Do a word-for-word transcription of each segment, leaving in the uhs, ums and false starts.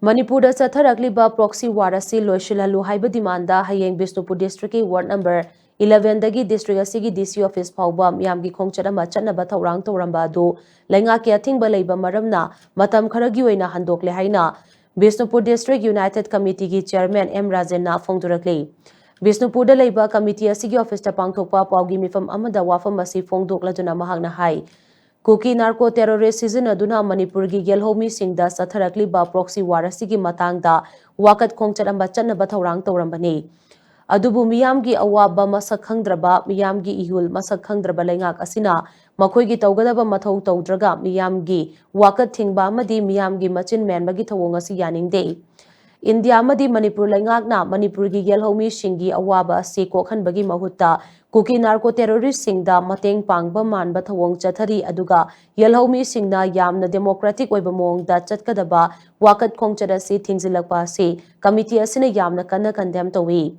ꯃꯅꯤꯄꯨꯔꯗ ꯆꯠꯊꯔꯛꯂꯤꯕ proxy war ꯑꯁꯤ ꯂꯣꯏꯁꯤꯜꯍꯜꯂꯨ ꯍꯥꯏꯕ demand ꯍꯌꯦꯡ ꯕꯤꯁꯅꯨꯄꯨꯔ district ꯀꯤ ward number eleven ꯗꯒꯤ district ꯑꯁꯤꯒꯤ D C office ꯐꯥꯎꯕ ꯃꯤꯌꯥꯝꯒꯤ ꯈꯣꯡꯆꯠ ꯑꯃ ꯆꯠꯅꯕ ꯊꯧꯔꯥꯡ ꯇꯧꯔꯝꯕ ꯑꯗꯨ ꯂꯩꯉꯥꯛꯀꯤ ꯑꯊꯤꯡꯕ ꯂꯩꯕ ꯃꯔꯝꯅ ꯃꯇꯝ ꯈꯔꯒꯤ ꯑꯣꯏꯅ ꯍꯟꯗꯣꯛꯂꯦ ꯍꯥꯏꯅ ꯕꯤꯁꯅꯨꯄꯨꯔ district united committee ꯒꯤ chairman M ꯔꯥꯖꯦꯟꯅ ꯐꯣꯡꯗꯣꯔꯛꯂꯤ꯫ ꯕꯤꯁꯅꯨꯄꯨꯔꯗ ꯂꯩꯕ committee ꯑꯁꯤꯒꯤ office ꯇ ꯄꯥꯡꯊꯣꯛꯄ ꯄꯥꯎꯒꯤ ꯃꯤꯐꯝ ꯑꯃꯗ ꯋꯥꯐꯝ ꯑꯁꯤ ꯐꯣꯡꯗꯣꯛꯂꯗꯨꯅ ꯃꯍꯥꯛꯅ ꯍꯥꯏ, ꯀꯨꯀꯤ narco terrorist ꯁꯤꯖꯤꯟꯅꯗꯨꯅ ꯃꯅꯤꯄꯨꯔꯒꯤ ꯌꯦꯜꯍꯧꯃꯤꯁꯤꯡꯗ ꯆꯠꯊꯔꯛꯂꯤꯕ proxy war ꯑꯁꯤꯒꯤ ꯃꯇꯥꯡꯗ ꯋꯥꯀꯠ ꯈꯣꯡꯆꯠ ꯑꯃ ꯆꯠꯅꯕ ꯊꯧꯔꯥꯡ ꯇꯧꯔꯝꯕꯅꯤ꯫ ꯑꯗꯨꯕꯨ ꯃꯤꯌꯥꯝꯒꯤ ꯑꯋꯥꯕ ꯃꯁꯛ ꯈꯪꯗ꯭ꯔꯕ, ꯃꯤꯌꯥꯝꯒꯤ ꯏꯍꯨꯜ ꯃꯁꯛ ꯈꯪꯗ꯭ꯔꯕ ꯂꯩꯉꯥꯛ ꯑꯁꯤꯅ ꯃꯈꯣꯏꯒꯤ ꯇꯧꯒꯗꯕ ꯃꯊꯧ ꯇꯧꯗ꯭ꯔꯒ ꯃꯤꯌꯥꯝꯒꯤ ꯋꯥꯀꯠ ꯊꯤꯡꯕ ꯑꯃꯗꯤ ꯃꯤꯌꯥꯝꯒꯤ ꯃꯆꯤꯟ ꯃꯦꯟꯕꯒꯤ ꯊꯧꯑꯣꯡ ꯑꯁꯤ ꯌꯥꯅꯤꯡꯗꯦ꯫ ꯏꯟꯗꯤꯌꯥ ꯑꯃꯗꯤ ꯃꯅꯤꯄꯨꯔ ꯂꯩꯉꯥꯛꯅ ꯃꯅꯤꯄꯨꯔꯒꯤ ꯌꯦꯜꯍꯧꯃꯤꯁꯤꯡꯒꯤ ꯑꯋꯥꯕ ꯑꯁꯤ ꯀꯣꯛꯍꯟꯕꯒꯤ ꯃꯍꯨꯠꯇ ꯀꯨꯀꯤ narco terrorist ꯁꯤꯡꯗ ꯃꯇꯦꯡ ꯄꯥꯡꯕ ꯃꯥꯟꯕ ꯊꯧꯑꯣꯡ ꯆꯠꯊꯔꯤ, ꯑꯗꯨꯒ ꯌꯦꯜꯍꯧꯃꯤꯁꯤꯡꯅ ꯌꯥꯝꯅ democratic ꯑꯣꯏꯕ ꯃꯑꯣꯡꯗ ꯆꯠꯀꯗꯕ ꯋꯥꯀꯠ ꯈꯣꯡꯆꯠ ꯑꯁꯤ ꯊꯤꯡꯖꯤꯜꯂꯛꯄ ꯑꯁꯤ committee ꯑꯁꯤꯅ ꯌꯥꯝꯅ ꯀꯟꯅ condemn ꯇꯧꯏ꯫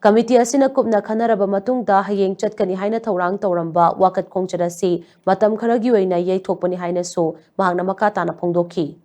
Committee ꯑꯁꯤꯅ ꯀꯨꯞꯅ ꯈꯟꯅꯔꯕ ꯃꯇꯨꯡꯗ ꯍꯌꯦꯡ ꯆꯠꯀꯅꯤ ꯍꯥꯏꯅ ꯊꯧꯔꯥꯡ ꯇꯧꯔꯝꯕ ꯋꯥꯀꯠ ꯈꯣꯡꯆꯠ ꯑꯁꯤ ꯃꯇꯝ ꯈꯔꯒꯤ ꯑꯣꯏꯅ ꯌꯩꯊꯣꯛꯄꯅꯤ ꯍꯥꯏꯅꯁꯨ ꯃꯍꯥꯛꯅ ꯃꯈꯥ ꯇꯥꯅ ꯐꯣꯡꯗꯣꯛꯈꯤ꯫